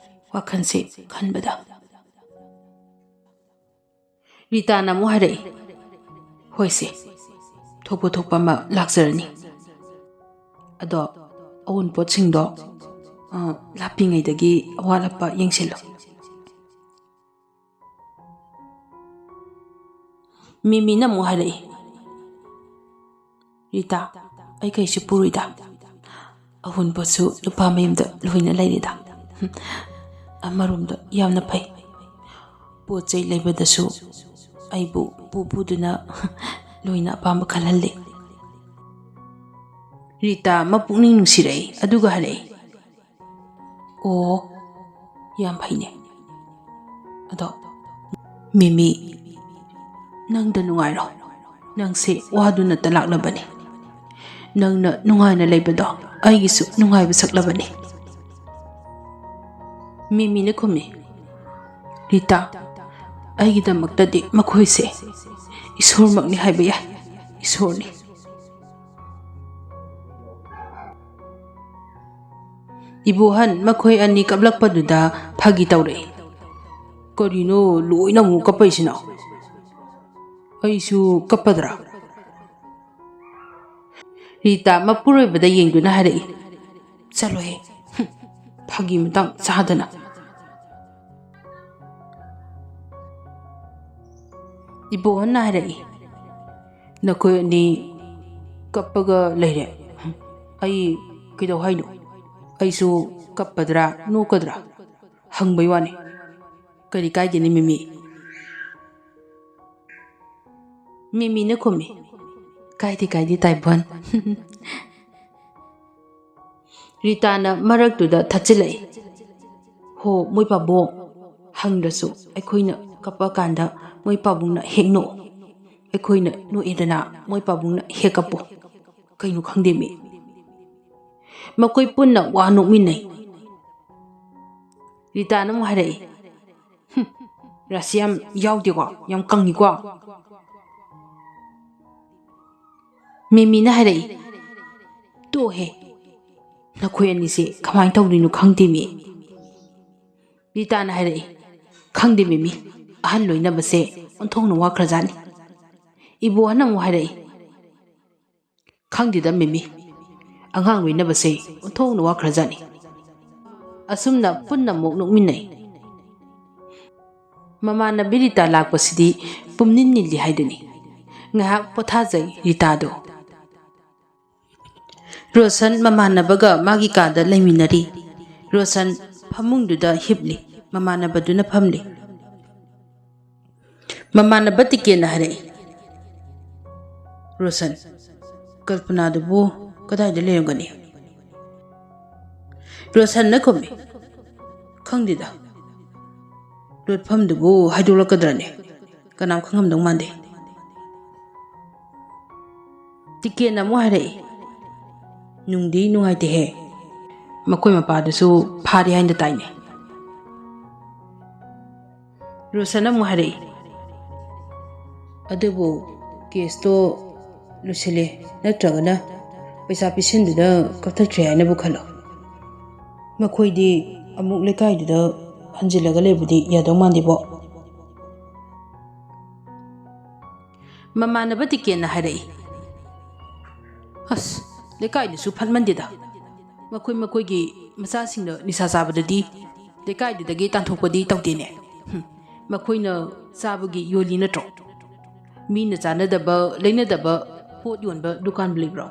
ꯋꯥꯈꯜꯁꯦ ꯈꯟꯕꯗ꯫" ꯔꯤꯇꯥꯅ ꯑꯃꯨꯛ ꯍꯥꯏꯔꯛꯏ, "ꯍꯣꯏꯁꯦ, ꯊꯣꯛꯄ ꯊꯣꯛꯄ ꯑꯃ ꯂꯥꯛꯆꯔꯅꯤ꯫ ꯑꯗꯣ ꯑꯋꯨꯟꯄꯣꯠꯁꯤꯡꯗꯣ, ꯑ, ꯂꯥꯞꯄꯤꯉꯩꯗꯒꯤ ꯑꯋꯥꯠ ꯑꯄꯥ ꯌꯦꯡꯁꯤꯜꯂꯣ꯫" ꯃꯤꯃꯤꯅ ꯑꯃꯨꯛ ꯍꯥꯏꯔꯛꯏ, "ꯔꯤꯇꯥ, ꯑꯩ ꯀꯩꯁꯨ ꯄꯨꯔꯣꯏꯗ꯫ ꯑꯋꯨꯟꯄꯣꯠꯁꯨ ꯅꯨꯄꯥ ꯃꯌꯨꯝꯗ ꯂꯣꯏꯅ ꯂꯩꯔꯦꯗ꯫ ꯑꯃꯔꯣꯝꯗ ꯌꯥꯝꯅ ꯐꯩ꯫ ꯄꯣꯠ ꯆꯩ ꯂꯩꯕꯗꯁꯨ ꯑꯩꯕꯨ ꯄꯨ ꯄꯨꯗꯨꯅ ꯂꯣꯏꯅ ꯑꯄꯥꯝꯕ ꯈꯜꯍꯜꯂꯤ꯫" ꯔꯤꯇꯥ ꯃꯄꯨꯛꯅꯤꯡ ꯅꯨꯡꯁꯤꯔꯛꯏ, ꯑꯗꯨꯒ ꯍꯥꯏꯔꯛꯏ, "ꯑꯣ, ꯌꯥꯝ ꯐꯩꯅꯦ꯫ ꯑꯗꯣ, ꯃꯤꯃꯤ, ꯅꯪꯗ ꯅꯨꯡꯉꯥꯏꯔꯣ꯫ ꯅꯪꯁꯦ ꯋꯥꯗꯨꯅꯇ ꯂꯥꯛꯂꯕꯅꯤ꯫ ꯅꯪꯅ ꯅꯨꯡꯉꯥꯏꯅ ꯂꯩꯕꯗꯣ ꯑꯩꯒꯤꯁꯨ ꯅꯨꯡꯉꯥꯏꯕ ꯁꯛꯂꯕꯅꯤ꯫" ꯃꯤꯃꯤꯅ ꯈꯨꯝꯃꯤ, "ꯔꯤꯇꯥ, ꯑꯩꯒꯤꯗꯃꯛꯇꯗꯤ ꯃꯈꯣꯏꯁꯦ ꯏꯁꯣꯔꯃꯛꯅꯤ ꯍꯥꯏꯕ ꯌꯥꯏ, ꯏꯁꯣꯔꯅꯤ꯫" ꯏꯕꯣꯍꯟ ꯃꯈꯣꯏ ꯑꯅꯤ ꯀꯞꯂꯛꯄꯗꯨꯗ ꯐꯥꯒꯤ ꯇꯧꯔꯛꯏ꯫ "ꯀꯔꯤꯅꯣ ꯂꯣꯏꯅ ꯑꯃꯨꯛ ꯀꯞꯄꯛꯏꯁꯤꯅ? ꯑꯩꯁꯨ ꯀꯞꯄꯗ꯭ꯔꯥ?" ꯔꯤꯇꯥ ꯃꯄꯨꯔꯣꯏꯕꯗ ꯌꯦꯡꯗꯨꯅ ꯍꯥꯏꯔꯛꯏ, "ꯆꯠꯂꯣꯍꯦ, ꯍꯨꯝ, ꯐꯥꯒꯤ ꯃꯇꯥꯡ ꯆꯥꯗꯅ꯫" ꯏꯕꯣꯍꯟꯅ ꯍꯥꯏꯔꯛꯏ, "ꯅꯈꯣꯏ ꯑꯅꯤ ꯀꯞꯄꯒ ꯂꯩꯔꯦ꯫ ꯑꯩ ꯀꯩꯗꯧ ꯍꯥꯏꯅꯣ? ꯑꯩꯁꯨ ꯀꯞꯄꯗ꯭ꯔꯥ, ꯅꯣꯛꯀꯗ꯭ꯔꯥ ꯍꯪꯕꯩ ꯋꯥꯅꯤ꯫ ꯀꯔꯤ ꯀꯥꯏꯒꯦꯅꯦ, ꯃꯤꯃꯤ?" ꯃꯤꯃꯤꯅ ꯈꯨꯝꯃꯤ, "ꯀꯥꯏꯗꯦ, ꯀꯥꯏꯗꯦ, ꯇꯥꯏꯕꯣꯟ꯫" ꯔꯤꯇꯥꯅ ꯃꯔꯛꯇꯨꯗ ꯊꯠꯆꯤꯜꯂꯛꯏ, "ꯍꯣ, ꯃꯣꯏ ꯄꯥꯕꯨꯡ, ꯍꯪꯗ꯭ꯔꯁꯨ ꯑꯩꯈꯣꯏꯅ ꯀꯞꯄꯀꯥꯟꯗ ꯃꯣꯏ ꯄꯥꯕꯨꯡꯅ ꯍꯦꯛ ꯅꯣꯛꯑꯣ꯫ ꯑꯩꯈꯣꯏꯅ ꯅꯣꯛꯑꯦꯗꯅ, ꯃꯣꯏ ꯄꯥꯕꯨꯡꯅ ꯍꯦꯛ ꯀꯞꯄꯣ꯫ ꯀꯩꯅꯣ ꯈꯪꯗꯦꯃꯤ꯫" ꯃꯈꯣꯏ ꯄꯨꯟꯅ ꯋꯥ ꯅꯣꯛꯃꯤꯟꯅꯩ꯫ ꯔꯤꯇꯥꯅ ꯑꯃꯨꯛ ꯍꯥꯏꯔꯛꯏ, "ꯍꯨꯝ, ꯔꯥꯁꯤ ꯌꯥꯝ ꯌꯥꯎꯗꯦꯀꯣ, ꯌꯥꯝ ꯀꯪꯉꯤꯀꯣ꯫" ꯃꯤꯃꯤꯅ ꯍꯥꯏꯔꯛꯏ, "ꯇꯣꯛꯑꯣꯍꯦ, ꯅꯈꯣꯏ ꯑꯅꯤꯁꯦ ꯀꯃꯥꯏꯅ ꯇꯧꯗꯣꯏꯅꯣ ꯈꯪꯗꯦꯃꯤ꯫" ꯔꯤꯇꯥꯅ ꯍꯥꯏꯔꯛꯏ, "ꯈꯪꯗꯦ ꯃꯤꯃꯤ, ꯑꯍꯜ ꯂꯣꯏꯅꯕꯁꯦ ꯑꯣꯟꯊꯣꯛꯅ ꯋꯥꯈ꯭ꯔꯖꯥꯠꯅꯤ꯫ ꯏꯕꯣꯍꯟꯅ ꯑꯃꯨꯛ ꯍꯥꯏꯔꯛꯏ, "ꯈꯪꯗꯦꯗ ꯃꯤꯃꯤ, ꯑꯉꯥꯡ ꯂꯣꯏꯅꯕꯁꯦ ꯑꯣꯟꯊꯣꯛꯅ ꯋꯥꯈ꯭ꯔꯖꯥꯠꯅꯤ꯫ ꯑꯁꯨꯝꯅ ꯄꯨꯟꯅ ꯑꯃꯨꯛ ꯅꯣꯛꯃꯤꯟꯅꯩ꯫ ꯃꯃꯥꯟꯅꯕꯤ ꯔꯤꯇꯥ ꯂꯥꯛꯄꯁꯤꯗꯤ ꯄꯨꯝꯅꯤꯟ ꯅꯤꯜꯂꯤ ꯍꯥꯏꯗꯨꯅꯤ꯫ ꯉꯥꯏꯍꯥꯛ ꯄꯣꯊꯥꯖꯩ ꯔꯤꯇꯥꯗꯣ꯫ ꯔꯣꯁꯟ ꯃꯃꯥꯟꯅꯕꯒ ꯃꯥꯒꯤ ꯀꯥꯗ ꯂꯩꯃꯤꯟꯅꯔꯤ꯫ ꯔꯣꯁꯟ ꯐꯃꯨꯡꯗꯨꯗ ꯍꯤꯞꯂꯤ, ꯃꯃꯥꯟꯅꯕꯗꯨꯅ ꯐꯝꯂꯤ꯫ ꯃꯃꯥꯟꯅꯕ ꯇꯤꯀꯦꯟꯅ ꯍꯥꯏꯔꯛꯏ, "ꯔꯣꯁꯟ, ꯀꯜꯄꯅꯥꯗꯨꯕꯨ ꯀꯗꯥꯏꯗ ꯂꯩꯔꯝꯒꯅꯤ?" ꯔꯣꯁꯟꯅ ꯈꯨꯝꯃꯤ, "ꯈꯪꯗꯦꯗ, ꯂꯣꯠꯐꯝꯗꯨꯕꯨ ꯍꯥꯏꯗꯣꯛꯂꯛꯀꯗ꯭ꯔꯅꯦ? ꯀꯅꯥꯝ ꯈꯪꯉꯝꯗꯧ ꯃꯥꯟꯗꯦ꯫" ꯇꯤꯀꯦꯟꯅ ꯑꯃꯨꯛ ꯍꯥꯏꯔꯛꯏ, "ꯅꯨꯡꯗꯤ ꯅꯨꯡꯉꯥꯏꯇꯦꯍꯦ, ꯃꯈꯣꯏ ꯃꯄꯥꯗꯨꯁꯨ ꯐꯥꯔꯦ ꯍꯥꯏꯅ ꯇꯥꯏꯅꯦ꯫" ꯔꯣꯁꯟꯅ ꯑꯃꯨꯛ ꯍꯥꯏꯔꯛꯏ, "ꯑꯗꯨꯕꯨ ꯀꯦꯁꯇꯣ ꯂꯣꯏꯁꯤꯜꯂꯦ ꯅꯠꯇ꯭ꯔꯒꯅ ꯄꯩꯁꯥ ꯄꯤꯁꯤꯟꯗꯨꯅ ꯀꯛꯊꯠꯈ꯭ꯔꯦ ꯍꯥꯏꯅꯕꯨ ꯈꯜꯂꯣ꯫ ꯃꯈꯣꯏꯗꯤ ꯑꯃꯨꯛ ꯂꯩꯀꯥꯏꯗꯨꯗ ꯍꯟꯖꯤꯜꯂꯒ ꯂꯩꯕꯗꯤ ꯌꯥꯗꯧ ꯃꯥꯟꯗꯦꯕꯣ꯫" ꯃꯃꯥꯟꯅꯕ ꯇꯤꯀꯦꯟꯅ ꯍꯥꯏꯔꯛꯏ, "ꯑꯁ, ꯂꯩꯀꯥꯏꯗꯨꯁꯨ ꯐꯠꯃꯟꯗꯦꯗ꯫ ꯃꯈꯣꯏ ꯃꯈꯣꯏꯒꯤ ꯃꯆꯥꯁꯤꯡꯅ ꯅꯤꯁꯥ ꯆꯥꯕꯗꯗꯤ ꯂꯩꯀꯥꯏꯗꯨꯗꯒꯤ ꯇꯥꯟꯊꯣꯛꯄꯗꯤ ꯇꯧꯗꯦꯅꯦ꯫ ꯍꯨꯝ, ꯃꯈꯣꯏꯅ ꯆꯥꯕꯒꯤ ꯌꯣꯜꯂꯤ ꯅꯠꯇ꯭ꯔꯣ? ꯃꯤꯅ ꯆꯥꯅꯗꯕ, ꯂꯩꯅꯗꯕ ꯄꯣꯠ ꯌꯣꯟꯕ ꯗꯨꯀꯥꯟꯕꯨ ꯂꯩꯕ꯭ꯔꯣ?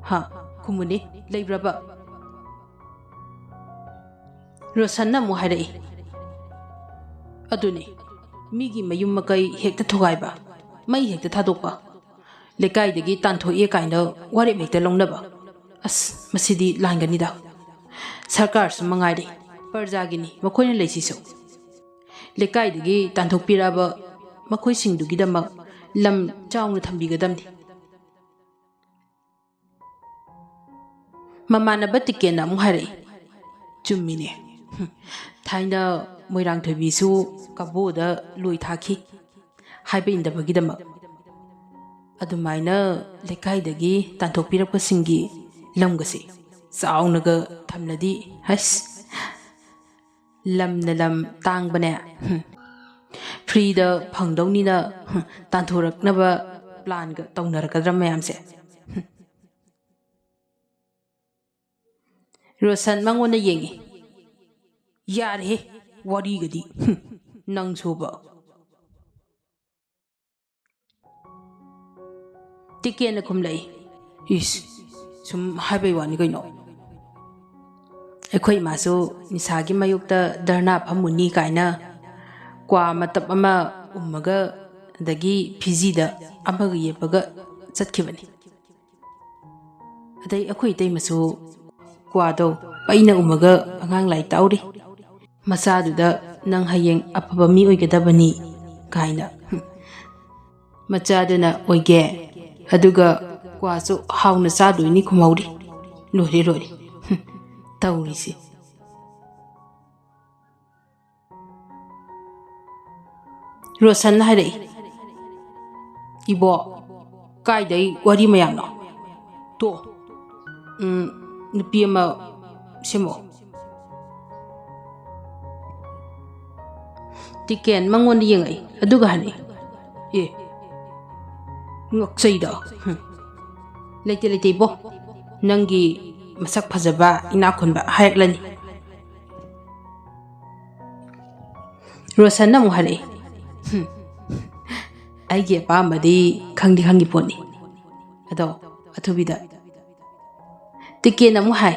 ꯍꯥ? ꯈꯨꯝꯃꯨꯅꯦ, ꯂꯩꯕ꯭ꯔꯕ?" ꯔꯣꯁꯟꯅ ꯑꯃꯨꯛ ꯍꯥꯏꯔꯛꯏ, "ꯑꯗꯨꯅꯤ, ꯃꯤꯒꯤ ꯃꯌꯨꯝ ꯃꯀꯩ ꯍꯦꯛꯇ ꯊꯨꯒꯥꯏꯕ, ꯃꯩ ꯍꯦꯛꯇ ꯊꯥꯗꯣꯛꯄ, ꯂꯩꯀꯥꯏꯗꯒꯤ ꯇꯥꯟꯊꯣꯛꯑꯦ ꯀꯥꯏꯅ ꯋꯥꯔꯦꯞ ꯍꯦꯛꯇ ꯂꯧꯅꯕ꯫ ꯑꯁ, ꯃꯁꯤꯗꯤ ꯂꯥꯟꯒꯅꯤꯗ꯫ ꯁꯔꯀꯥꯔꯁꯨ ꯃꯉꯥꯏꯔꯦ, ꯄ꯭ꯔꯖꯥꯒꯤꯅꯤ ꯃꯈꯣꯏꯅ ꯂꯩꯁꯤꯁꯨ꯫ ꯂꯩꯀꯥꯏꯗꯒꯤ ꯇꯥꯟꯊꯣꯛꯄꯤꯔꯛꯑꯕ ꯃꯈꯣꯏꯁꯤꯡꯗꯨꯒꯤꯗꯃꯛ ꯂꯝ ꯆꯥꯎꯅ ꯊꯝꯕꯤꯒꯗꯕꯅꯤ꯫" ꯃꯃꯥꯟꯅꯕ ꯇꯤꯀꯦꯟꯅ ꯑꯃꯨꯛ ꯍꯥꯏꯔꯛꯏ, "ꯆꯨꯝꯃꯤꯅꯦ꯫ ꯍꯨꯝ, ꯊꯥꯏꯅ ꯃꯣꯏꯔꯥꯡꯊꯣꯏꯕꯤꯁꯨ ꯀꯕꯣꯗ ꯂꯣꯏ ꯊꯥꯈꯤ ꯍꯥꯏꯕ ꯏꯟꯗꯕꯒꯤꯗꯃꯛ꯫ ꯑꯗꯨꯃꯥꯏꯅ ꯂꯩꯀꯥꯏꯗꯒꯤ ꯇꯥꯟꯊꯣꯛꯄꯤꯔꯛꯄꯁꯤꯡꯒꯤ ꯂꯝꯒꯁꯦ ꯆꯥꯎꯅꯒ ꯊꯝꯂꯗꯤ, ꯍꯩꯁ, ꯂꯝꯅ ꯂꯝ ꯇꯥꯡꯕꯅꯦ꯫" ꯍꯨꯝ꯫ ꯐ꯭ꯔꯤꯗ ꯐꯪꯗꯧꯅꯤꯅ ꯇꯥꯟꯊꯣꯔꯛꯅꯕ ꯄ꯭ꯂꯥꯟꯒ ꯇꯧꯅꯔꯛꯀꯗ꯭ꯔꯥ ꯃꯌꯥꯝꯁꯦ? ꯔꯣꯁꯟ ꯃꯉꯣꯟꯗ ꯌꯦꯡꯉꯤ꯫ "ꯌꯥꯔꯦꯍꯦ, ꯋꯥꯔꯤꯒꯗꯤ꯫ ꯍꯨꯝ, ꯅꯪꯁꯨꯕ?" ꯇꯤꯀꯦꯟꯅ ꯈꯨꯝꯂꯛꯏ꯫ "ꯏꯁ, ꯁꯨꯝ ꯍꯥꯏꯕꯩ ꯋꯥꯅꯤ ꯀꯩꯅꯣ꯫ ꯑꯩꯈꯣꯏ ꯏꯃꯥꯁꯨ ꯅꯤꯁꯥꯒꯤ ꯃꯥꯌꯣꯛꯇ ꯙꯔꯅꯥ ꯐꯝꯃꯨꯅꯤ ꯀꯥꯏꯅ ꯀ꯭ꯋꯥ ꯃꯇꯞ ꯑꯃ ꯎꯝꯃꯒ, ꯑꯗꯒꯤ ꯐꯤꯖꯤꯗ ꯑꯃꯒ ꯌꯦꯞꯄꯒ ꯆꯠꯈꯤꯕꯅꯤ꯫ ꯑꯗꯩ ꯑꯩꯈꯣꯏ ꯏꯇꯩꯃꯁꯨ ꯀ꯭ꯋꯥꯗꯣ ꯄꯩꯅ ꯎꯝꯃꯒ ꯑꯉꯥꯡ ꯂꯥꯏꯔꯤꯛ ꯇꯥꯛꯎꯔꯤ꯫ ꯃꯆꯥꯗꯨꯗ 'ꯅꯪ ꯍꯌꯦꯡ ꯑꯐꯕ ꯃꯤ ꯑꯣꯏꯒꯗꯕꯅꯤ' ꯀꯥꯏꯅ꯫ ꯍꯨꯝ꯫ ꯃꯆꯥꯗꯨꯅ 'ꯑꯣꯏꯒꯦ, ꯑꯗꯨꯒ ꯀ꯭ꯋꯥꯁꯨ ꯍꯥꯎꯅ ꯆꯥꯗꯣꯏꯅꯤ' ꯈꯨꯝꯍꯧꯔꯤ꯫ ꯂꯣꯏꯔꯦ, ꯂꯣꯏꯔꯦ꯫ ꯍꯨꯝ꯫ ꯇꯧꯔꯤꯁꯦ꯫ ꯔꯣꯁꯟꯅ ꯍꯥꯏꯔꯛꯏ, "ꯏꯕꯣ, ꯀꯥꯏꯗꯩ ꯋꯥꯔꯤ ꯃꯌꯥꯝꯅꯣ? ꯇꯣꯛꯑꯣ꯫ ꯎꯝ, ꯅꯨꯄꯤ ꯑꯃ ꯁꯦꯝꯃꯛꯑꯣ꯫" ꯇꯤꯀꯦꯟ ꯃꯉꯣꯟꯗ ꯌꯦꯡꯉꯛꯏ, ꯑꯗꯨꯒ ꯍꯥꯏꯔꯛꯏ, "ꯑꯦ, ꯉꯛꯆꯩꯗ꯫ ꯍꯨꯝ꯫ ꯂꯩꯇꯦ, ꯂꯩꯇꯦ ꯏꯕꯣ꯫ ꯅꯪꯒꯤ ꯃꯁꯛ ꯐꯖꯕ, ꯏꯅꯥꯛ ꯈꯨꯟꯕ ꯍꯥꯏꯔꯛꯂꯅꯤ꯫" ꯔꯣꯁꯟꯅ ꯑꯃꯨꯛ ꯍꯥꯏꯔꯛꯏ, "ꯍꯨꯝ, ꯑꯩꯒꯤ ꯑꯄꯥꯝꯕꯗꯤ ꯈꯪꯗꯤ ꯈꯪꯉꯤ ꯄꯣꯠꯅꯤ꯫ ꯑꯗꯣ ꯑꯊꯨꯕꯤꯗ ꯇꯤꯀꯦꯟ ꯑꯃꯨꯛ ꯍꯥꯏ,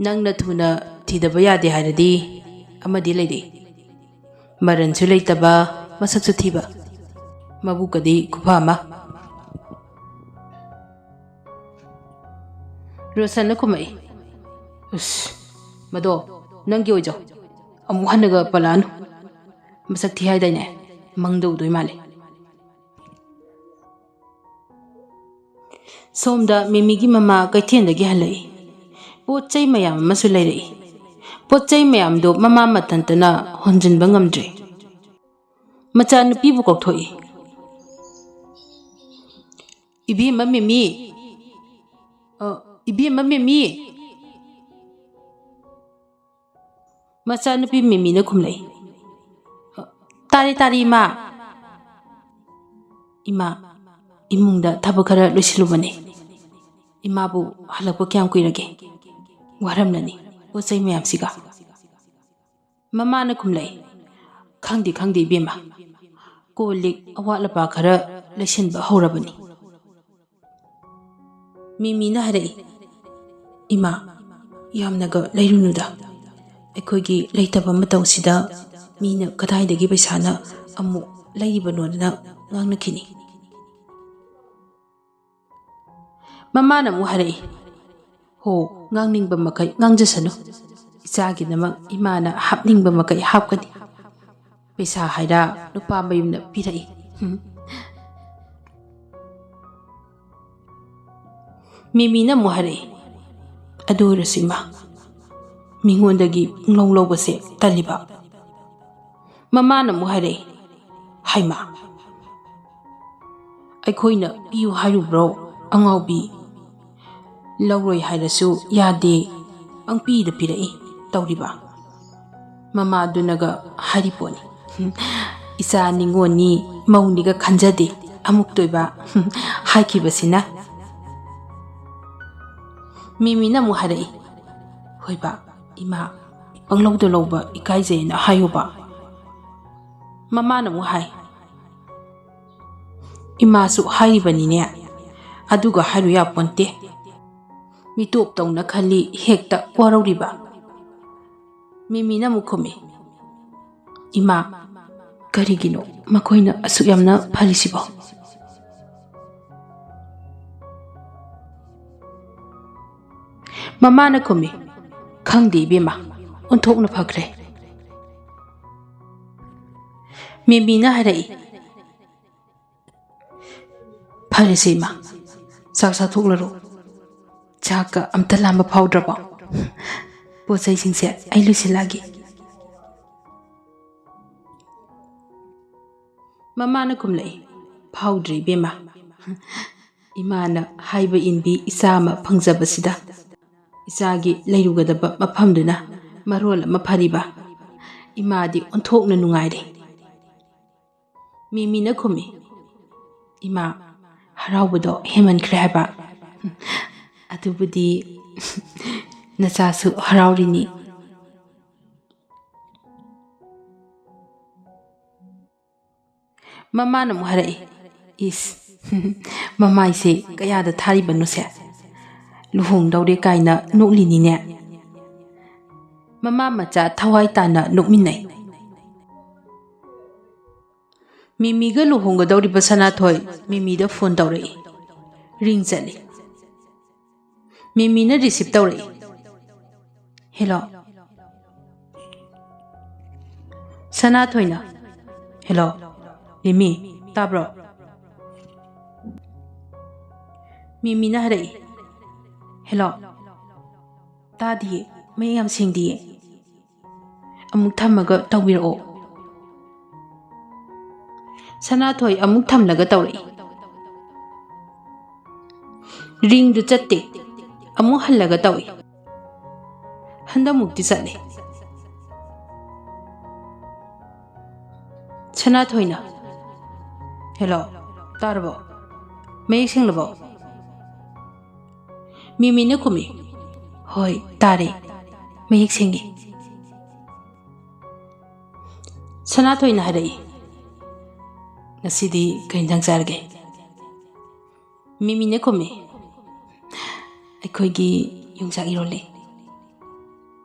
'ꯅꯪꯅ ꯊꯨꯅ ꯊꯤꯗꯕ ꯌꯥꯗꯦ ꯍꯥꯏꯔꯗꯤ ꯑꯃꯗꯤ ꯂꯩꯔꯦ꯫ ꯃꯔꯟꯁꯨ ꯂꯩꯇꯕ, ꯃꯁꯛꯁꯨ ꯊꯤꯕ, ꯃꯕꯨꯛꯀꯗꯤ ꯈꯨꯐ ꯑꯃ.'" ꯔꯣꯁꯟꯅ ꯈꯨꯝꯃꯛꯏ, "ꯎꯁ, ꯃꯗꯣ ꯅꯪꯒꯤ ꯑꯣꯏꯖꯧ꯫ ꯑꯃꯨꯛ ꯍꯟꯅꯒ ꯄꯜꯂꯛꯑꯅꯨ꯫ ꯃꯁꯛ ꯊꯤ ꯍꯥꯏꯗꯥꯏꯅꯦ? ꯃꯪꯗ ꯎꯗꯣꯏ ꯃꯥꯜꯂꯦ꯫" ꯁꯣꯝꯗ ꯃꯤꯃꯤꯒꯤ ꯃꯃꯥ ꯀꯩꯊꯦꯜꯗꯒꯤ ꯍꯜꯂꯛꯏ꯫ ꯄꯣꯠ ꯆꯩ ꯃꯌꯥꯝ ꯑꯃꯁꯨ ꯂꯩꯔꯛꯏ꯫ ꯄꯣꯠ ꯆꯩ ꯃꯌꯥꯝꯗꯨ ꯃꯃꯥ ꯃꯊꯟꯇꯅ ꯍꯣꯟꯖꯤꯟꯕ ꯉꯝꯗ꯭ꯔꯦ꯫ ꯃꯆꯥꯅꯨꯄꯤꯕꯨ ꯀꯧꯊꯣꯛꯏ꯫ "ꯏꯕꯦꯝꯃ ꯃꯤꯃꯤ! ꯑ, ꯏꯕꯦꯝꯃ ꯃꯤꯃꯤ!" ꯃꯆꯥꯅꯨꯄꯤ ꯃꯤꯃꯤꯅ ꯈꯨꯝꯂꯛꯏ, "ꯇꯥꯔꯦ, ꯇꯥꯔꯦ, ꯏꯃꯥ꯫ ꯏꯃꯥ, ꯏꯃꯨꯡꯗ ꯊꯕꯛ ꯈꯔ ꯂꯣꯏꯁꯤꯜꯂꯨꯕꯅꯦ꯫ ꯏꯃꯥꯕꯨ ꯍꯜꯂꯛꯄ ꯀꯌꯥꯝ ꯀꯨꯏꯔꯒꯦ? ꯋꯥꯔꯝꯂꯅꯤ ꯄꯣꯠ ꯆꯩ ꯃꯌꯥꯝꯁꯤꯒ"꯫ ꯃꯃꯥꯅ ꯈꯨꯝꯂꯛꯏ, "ꯈꯪꯗꯦ, ꯈꯪꯗꯦ, ꯏꯕꯦꯝꯃ꯫ ꯀꯣꯜ ꯂꯤꯛ ꯑꯋꯥꯠ ꯑꯄꯥ ꯈꯔ ꯂꯩꯁꯤꯟꯕ ꯍꯧꯔꯕꯅꯤ"꯫ ꯃꯤꯃꯤꯅ ꯍꯥꯏꯔꯛꯏ, "ꯏꯃꯥ, ꯌꯥꯝꯅꯒ ꯂꯩꯔꯨꯅꯨꯗ꯫ ꯑꯩꯈꯣꯏꯒꯤ ꯂꯩꯇꯕ ꯃꯇꯧꯁꯤꯗ ꯃꯤꯅ ꯀꯗꯥꯏꯗꯒꯤ ꯄꯩꯁꯥꯅ ꯑꯃꯨꯛ ꯂꯩꯔꯤꯕꯅꯣꯗꯅ ꯉꯥꯡꯅꯈꯤꯅꯤ"꯫ ꯃꯃꯥꯅ ꯑꯃꯨꯛ ꯍꯥꯏꯔꯛꯏ, "ꯍꯣ, ꯉꯥꯡꯅꯤꯡꯕ ꯃꯈꯩ ꯉꯥꯡꯖꯁꯅꯨ꯫ ꯏꯆꯥꯒꯤꯗꯃꯛ ꯏꯃꯥꯅ ꯍꯥꯞꯅꯤꯡꯕ ꯃꯈꯩ ꯍꯥꯞꯀꯅꯤ꯫ ꯄꯩꯁꯥ ꯍꯥꯏꯔ ꯅꯨꯄꯥ ꯃꯌꯨꯝꯅ ꯄꯤꯔꯛꯏ"꯫ ꯍꯨꯝ꯫ ꯃꯤꯃꯤꯅ ꯑꯃꯨꯛ ꯍꯥꯏꯔꯛꯏ, "ꯑꯗꯨ ꯑꯣꯏꯔꯁꯨ ꯏꯃꯥ, ꯃꯤꯉꯣꯟꯗꯒꯤ ꯄꯨꯡꯂꯧ ꯂꯧꯕꯁꯦ ꯇꯜꯂꯤꯕ"꯫ ꯃꯃꯥꯅ ꯑꯃꯨꯛ ꯍꯥꯏꯔꯛꯏ, "ꯍꯩꯃꯥ, ꯑꯩꯈꯣꯏꯅ ꯄꯤꯌꯨ ꯍꯥꯏꯔꯨꯕ꯭ꯔꯣ ꯑꯉꯥꯎꯕꯤ? ꯂꯧꯔꯣꯏ ꯍꯥꯏꯔꯁꯨ ꯌꯥꯗꯦ, ꯄꯪꯄꯤꯗ ꯄꯤꯔꯛꯏ ꯇꯧꯔꯤꯕ"꯫ ꯃꯃꯥꯗꯨꯅꯒ ꯍꯥꯏꯔꯤ ꯄꯣꯠꯅꯤ, "ꯏꯆꯥ ꯅꯤꯉꯣꯜꯅꯤ, ꯃꯧꯅꯤꯒ ꯈꯟꯖꯗꯦ ꯑꯃꯨꯛꯇꯣꯏꯕ"꯫ ꯍꯥꯏꯈꯤꯕꯁꯤꯅ꯫ ꯃꯤꯃꯤꯅ ꯑꯃꯨꯛ ꯍꯥꯏꯔꯛꯏ, "ꯍꯣꯏꯕ, ꯏꯃꯥ, ꯄꯪꯂꯧꯗ ꯂꯧꯕ ꯏꯀꯥꯏꯖꯩꯅ ꯍꯥꯏꯌꯨꯕ"꯫ ꯃꯃꯥꯅ ꯑꯃꯨꯛ ꯍꯥꯏ, "ꯏꯃꯥꯁꯨ ꯍꯥꯏꯔꯤꯕꯅꯤꯅꯦ, ꯑꯗꯨꯒ ꯍꯥꯏꯔꯨ ꯌꯥꯄꯣꯟꯇꯦ꯫ ꯃꯤꯇꯣꯞ ꯇꯧꯅ ꯈꯜꯂꯤ ꯍꯦꯛꯇ ꯋꯥꯔꯧꯔꯤꯕ"꯫ ꯃꯤꯃꯤꯅ ꯑꯃꯨꯛ ꯈꯨꯝꯃꯤ, "ꯏꯃꯥ, ꯀꯔꯤꯒꯤꯅꯣ ꯃꯈꯣꯏꯅ ꯑꯁꯨꯛ ꯌꯥꯝꯅ ꯐꯔꯤꯁꯤꯕꯣ?" ꯃꯃꯥꯅ ꯈꯨꯝꯃꯤ, "ꯈꯪꯗꯦ ꯏꯕꯦꯝꯃ, ꯑꯣꯟꯊꯣꯛꯅ ꯐꯈ꯭ꯔꯦ"꯫ ꯃꯦꯃꯤꯅ ꯍꯥꯏꯔꯛꯏ, "ꯐꯔꯦꯁꯦ ꯏꯃꯥ, ꯆꯥꯛ ꯆꯥꯊꯣꯛꯂꯔꯣ꯫ ꯆꯥꯛꯀ ꯑꯝꯇ ꯂꯥꯝꯕ ꯐꯥꯎꯗ꯭ꯔꯕꯣ? ꯄꯣꯠ ꯆꯩꯁꯤꯡꯁꯦ ꯑꯩ ꯂꯣꯏꯁꯤꯜꯂꯛꯑꯒꯦ"꯫ ꯃꯃꯥꯅ ꯈꯨꯝꯂꯛꯏ, "ꯐꯥꯎꯗ꯭ꯔꯤ ꯏꯕꯦꯝꯃ꯫ ꯏꯃꯥꯅ ꯍꯥꯏꯕ ꯏꯟꯕꯤ ꯏꯆꯥ ꯑꯃ ꯐꯪꯖꯕꯁꯤꯗ, ꯏꯆꯥꯒꯤ ꯂꯩꯔꯨꯒꯗꯕ ꯃꯐꯝꯗꯨꯅ ꯃꯔꯣꯜ ꯑꯃ ꯐꯔꯤꯕ꯫ ꯏꯃꯥꯗꯤ ꯑꯣꯟꯊꯣꯛꯅ ꯅꯨꯡꯉꯥꯏꯔꯦ"꯫ ꯃꯤꯃꯤꯅ ꯈꯨꯝꯃꯤ, "ꯏꯃꯥ, ꯍꯔꯥꯎꯕꯗꯣ ꯍꯦꯟꯃꯟꯈ꯭ꯔꯦ ꯍꯥꯏꯕ꯫ ꯑꯗꯨꯕꯨꯗꯤ ꯅꯆꯥꯁꯨ ꯍꯔꯥꯎꯔꯤꯅꯤ꯫" ꯃꯃꯥꯅ ꯑꯃꯨꯛ ꯍꯥꯏꯔꯛꯏ, "ꯏꯁ, ꯃꯃꯥꯏꯁꯦ ꯀꯌꯥꯗ ꯊꯥꯔꯤꯕꯅꯣꯁꯦ? ꯂꯨꯍꯣꯡꯗꯧꯔꯦ ꯀꯥꯏꯅ ꯅꯣꯛꯂꯤꯅꯤꯅꯦ꯫" ꯃꯃꯥ ꯃꯆꯥ ꯊꯋꯥꯏ ꯇꯥꯅ ꯅꯣꯛꯃꯤꯟꯅꯩ꯫ ꯃꯤꯃꯤꯒ ꯂꯨꯍꯣꯡꯒꯗꯧꯔꯤꯕ ꯁꯅꯥꯊꯣꯏ ꯃꯤꯃꯤꯗ ꯐꯣꯟ ꯇꯧꯔꯛꯏ꯫ ꯔꯤꯡ ꯆꯠꯂꯤ꯫ ꯃꯤꯃꯤꯅ ꯔꯤꯁꯤꯞ ꯇꯧꯔꯛꯏ꯫ "ꯍꯦꯂꯣ꯫" ꯁꯅꯥꯊꯣꯏꯅ, "ꯍꯦꯂꯣ, ꯃꯤꯃꯤ, ꯇꯥꯕ꯭ꯔꯣ?" ꯃꯤꯃꯤꯅ ꯍꯥꯏꯔꯛꯏ, "ꯍꯦꯂꯣ, ꯇꯥꯗꯤꯌꯦ, ꯃꯌꯦꯛ ꯌꯥꯝ ꯁꯦꯡꯗꯤꯌꯦ꯫ ꯑꯃꯨꯛ ꯊꯝꯃꯒ ꯇꯧꯕꯤꯔꯛꯑꯣ꯫" ꯁꯅꯥꯊꯣꯏ ꯑꯃꯨꯛ ꯊꯝꯂꯒ ꯇꯧꯔꯛꯏ꯫ ꯔꯤꯡꯗꯨ ꯆꯠꯇꯦ꯫ ꯑꯃꯨꯛ ꯍꯜꯂꯒ ꯇꯧꯏ꯫ ꯍꯟꯗꯛꯃꯨꯛꯇꯤ ꯆꯠꯂꯦ꯫ ꯁꯅꯥꯊꯣꯏꯅ, "ꯍꯦꯂꯣ, ꯇꯥꯔꯕꯣ? ꯃꯌꯦꯛ ꯁꯦꯡꯂꯕꯣ?" ꯃꯤꯃꯤꯅ ꯈꯨꯝꯃꯤ, "ꯍꯣꯏ, ꯇꯥꯔꯦ꯫ ꯃꯌꯦꯛ ꯁꯦꯡꯉꯦ꯫" ꯁꯅꯥꯊꯣꯏꯅ ꯍꯥꯏꯔꯛꯏ, "ꯉꯁꯤꯗꯤ ꯀꯩ ꯏꯟꯖꯥꯡ ꯆꯥꯔꯒꯦ?" ꯃꯤꯃꯤꯅ ꯈꯨꯝꯃꯤ, "ꯑꯩꯈꯣꯏꯒꯤ ꯌꯣꯡꯆꯥꯛ ꯏꯔꯣꯜꯂꯦ꯫"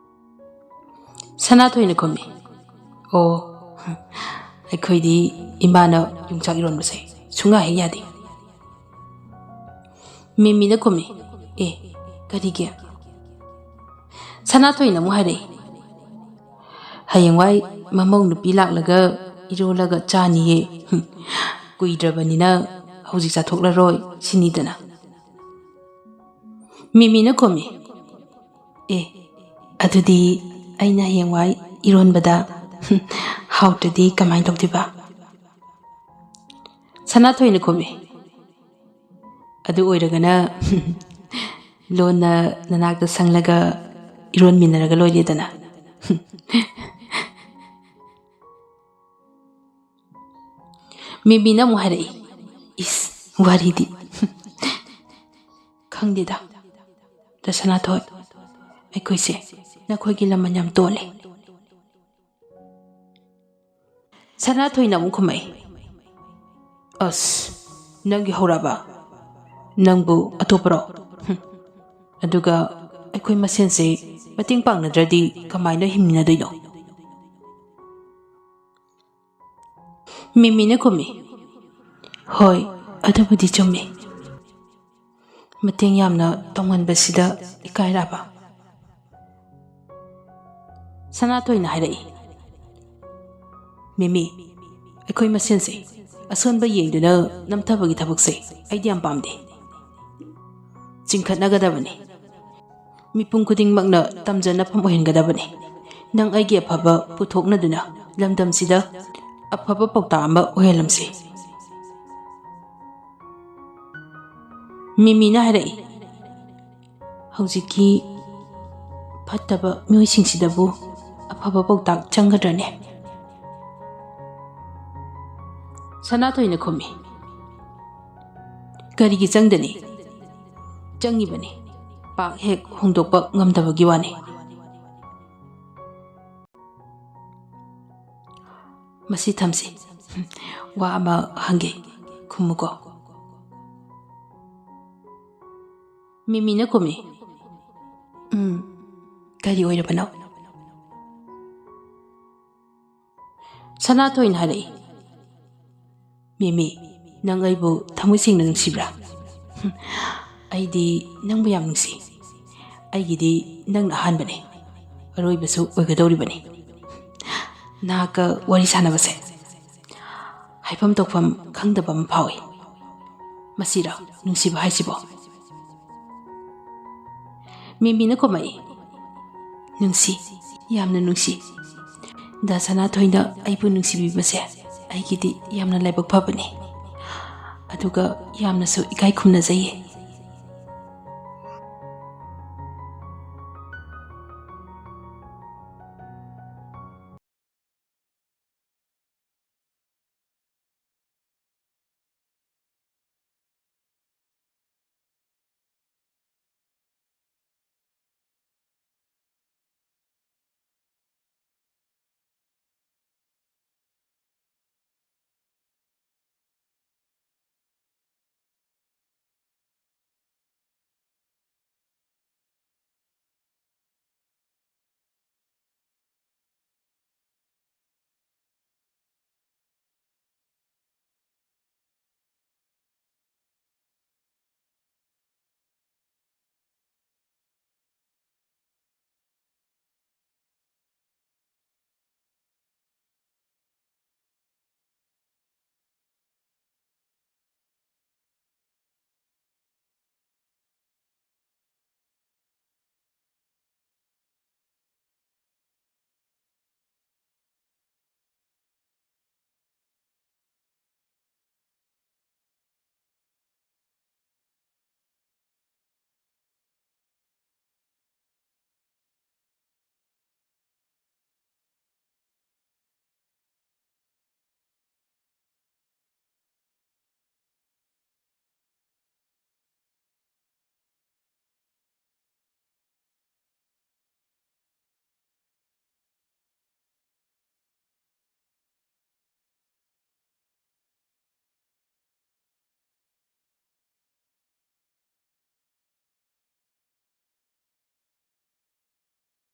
ꯁꯅꯥꯊꯣꯏꯅ ꯈꯨꯝꯃꯤ, "ꯑꯣ, ꯑꯩꯈꯣꯏꯗꯤ ꯏꯃꯥꯅ ꯌꯣꯡꯆꯥꯛ ꯏꯔꯣꯟꯕꯁꯦ ꯁꯨꯡꯌꯥ ꯍꯦꯛ ꯌꯥꯗꯦ꯫" ꯃꯤꯃꯤꯅ ꯈꯨꯝꯃꯤ, "ꯑꯦ, ꯀꯔꯤꯒꯤ?" ꯁꯅꯥꯊꯣꯏꯅ ꯑꯃꯨꯛ ꯍꯥꯏꯔꯛꯏ, "ꯍꯌꯦꯡꯋꯥꯏ ꯃꯃꯧ ꯅꯨꯄꯤ ꯂꯥꯛꯂꯒ ꯏꯔꯣꯜꯂꯒ ꯆꯥꯅꯤꯌꯦ꯫ ꯍꯨꯝ, ꯀꯨꯏꯗ꯭ꯔꯕꯅꯤꯅ ꯍꯧꯖꯤꯛ ꯆꯥꯊꯣꯛꯂꯔꯣꯏ ꯁꯤꯅꯤꯗꯅ꯫" ꯃꯤꯃꯤꯅ ꯈꯨꯝꯃꯤ, "ꯑꯦ, ꯑꯗꯨꯗꯤ ꯑꯩꯅ ꯍꯌꯦꯡꯋꯥꯏ ꯏꯔꯣꯟꯕꯗ, ꯍꯨꯝ, ꯍꯥꯎꯇ꯭ꯔꯗꯤ ꯀꯃꯥꯏꯅ ꯇꯧꯗꯣꯏꯕ?" ꯁꯅꯥꯊꯣꯏꯅ ꯈꯨꯝꯃꯤ, "ꯑꯗꯨ ꯑꯣꯏꯔꯒꯅ ꯂꯣꯟꯅ ꯅꯅꯥꯛꯇ ꯁꯪꯂꯒ ꯏꯔꯣꯟꯃꯤꯟꯅꯔꯒ ꯂꯣꯏꯔꯦꯗꯅ꯫" ꯃꯤꯃꯤꯅ ꯑꯃꯨꯛ ꯍꯥꯏꯔꯛꯏ, "ꯏꯁ, ꯋꯥꯔꯤꯗꯤ꯫ ꯈꯪꯗꯦꯗ, ꯗ ꯁꯅꯥꯊꯣꯏ, ꯑꯩꯈꯣꯏꯁꯦ ꯅꯈꯣꯏꯒꯤ ꯂꯃꯟ ꯌꯥꯝ ꯇꯣꯜꯂꯦ꯫" ꯁꯅꯥꯊꯣꯏꯅ ꯑꯃꯨꯛ ꯈꯨꯝꯃꯛꯏ, "ꯑꯁ, ꯅꯪꯒꯤ ꯍꯧꯔꯛꯑꯕ? ꯅꯪꯕꯨ ꯑꯇꯣꯞꯄꯔꯣ? ꯍꯨꯝ꯫ ꯑꯗꯨꯒ ꯑꯩꯈꯣꯏ ꯃꯁꯦꯟꯁꯦ ꯃꯇꯦꯡ ꯄꯥꯡꯅꯗ꯭ꯔꯗꯤ ꯀꯃꯥꯏꯅ ꯍꯤꯡꯃꯤꯟꯅꯗꯣꯏꯅꯣ?" ꯃꯤꯃꯤꯅ ꯈꯨꯝꯃꯤ, "ꯍꯣꯏ, ꯑꯗꯨꯕꯨꯗꯤ ꯆꯨꯝꯃꯤ꯫ ꯃꯇꯦꯡ ꯌꯥꯝꯅ ꯇꯧꯍꯟꯕꯁꯤꯗ ꯏꯀꯥꯏꯔꯛꯑꯕ?" ꯁꯅꯥꯊꯣꯏꯅ ꯍꯥꯏꯔꯛꯏ, "ꯃꯤꯃꯤ, ꯑꯩꯈꯣꯏ ꯃꯁꯦꯟꯁꯦ ꯑꯁꯣꯟꯕ ꯌꯦꯡꯗꯨꯅ ꯅꯝꯊꯕꯒꯤ ꯊꯕꯛꯁꯦ ꯑꯩꯗꯤ ꯌꯥꯝ ꯄꯥꯝꯗꯦ꯫ ꯆꯤꯡꯈꯠꯅꯒꯗꯕꯅꯤ꯫ ꯃꯤꯄꯨꯝ ꯈꯨꯗꯤꯡꯃꯛꯅ ꯇꯝꯖꯅꯐꯝ ꯑꯣꯏꯍꯟꯒꯗꯕꯅꯤ꯫ ꯅꯪ ꯑꯩꯒꯤ ꯑꯐꯕ ꯄꯨꯊꯣꯛꯅꯗꯨꯅ ꯂꯝꯗꯝꯁꯤꯗ ꯑꯐꯕ ꯄꯥꯎꯇꯥꯛ ꯑꯃ ꯑꯣꯏꯍꯜꯂꯝꯁꯤ꯫" ꯃꯤꯃꯤꯅ ꯍꯥꯏꯔꯛꯏ, "ꯍꯧꯖꯤꯛꯀꯤ ꯐꯠꯇꯕ ꯃꯤꯑꯣꯏꯁꯤꯡꯁꯤꯗꯕꯨ ꯑꯐꯕ ꯄꯥꯎꯇꯥꯛ ꯆꯪꯒꯗ꯭ꯔꯅꯦ?" ꯁꯅꯥꯊꯣꯏꯅ ꯈꯨꯝꯃꯤ, "ꯀꯔꯤꯒꯤ ꯆꯪꯗꯅꯤ? ꯆꯪꯉꯤꯕꯅꯤ꯫ ꯄꯥꯛ ꯍꯦꯛ ꯍꯣꯡꯗꯣꯛꯄ ꯉꯝꯗꯕꯒꯤ ꯋꯥꯅꯤ꯫" ꯃꯁꯤ ꯊꯝꯁꯤ꯫ ꯋꯥ ꯑꯃ ꯍꯪꯒꯦ, ꯈꯨꯝꯃꯨꯀꯣ꯫ ꯃꯤꯃꯤꯅ ꯈꯨꯝꯃꯤ, "ꯎꯝ, ꯀꯔꯤ ꯑꯣꯏꯔꯕꯅꯣ?" ꯁꯅꯥꯊꯣꯏꯅ ꯍꯥꯏꯔꯛꯏ, "ꯃꯤꯃꯤ, ꯅꯪ ꯑꯩꯕꯨ ꯊꯃꯣꯏ ꯁꯦꯡꯅ ꯅꯨꯡꯁꯤꯕ꯭ꯔꯥ?" "ꯑꯩꯗꯤ ꯅꯪꯕꯨ ꯌꯥꯝ ꯅꯨꯡꯁꯤ꯫ ꯑꯩꯒꯤꯗꯤ ꯅꯪꯅ ꯑꯍꯥꯟꯕꯅꯤ, ꯑꯔꯣꯏꯕꯁꯨ ꯑꯣꯏꯒꯗꯧꯔꯤꯕꯅꯤ꯫ ꯅꯍꯥꯛꯀ ꯋꯥꯔꯤ ꯁꯥꯟꯅꯕꯁꯦ ꯍꯥꯏꯐꯝ ꯇꯧꯐꯝ ꯈꯪꯗꯕ ꯑꯃ ꯐꯥꯎꯏ꯫ ꯃꯁꯤꯔ ꯅꯨꯡꯁꯤꯕ ꯍꯥꯏꯁꯤꯕꯣ?" ꯃꯤꯃꯤꯅ ꯈꯨꯝꯃꯛꯏ, "ꯅꯨꯡꯁꯤ, ꯌꯥꯝꯅ ꯅꯨꯡꯁꯤ꯫ ꯗꯥ ꯁꯅꯥꯊꯣꯏꯅ ꯑꯩꯕꯨ ꯅꯨꯡꯁꯤꯕꯤꯕꯁꯦ ꯑꯩꯒꯤꯗꯤ ꯌꯥꯝꯅ ꯂꯥꯏꯕꯛ ꯐꯕꯅꯤ꯫ ꯑꯗꯨꯒ ꯌꯥꯝꯅꯁꯨ ꯏꯀꯥꯏ ꯈꯨꯝꯅꯖꯩꯌꯦ꯫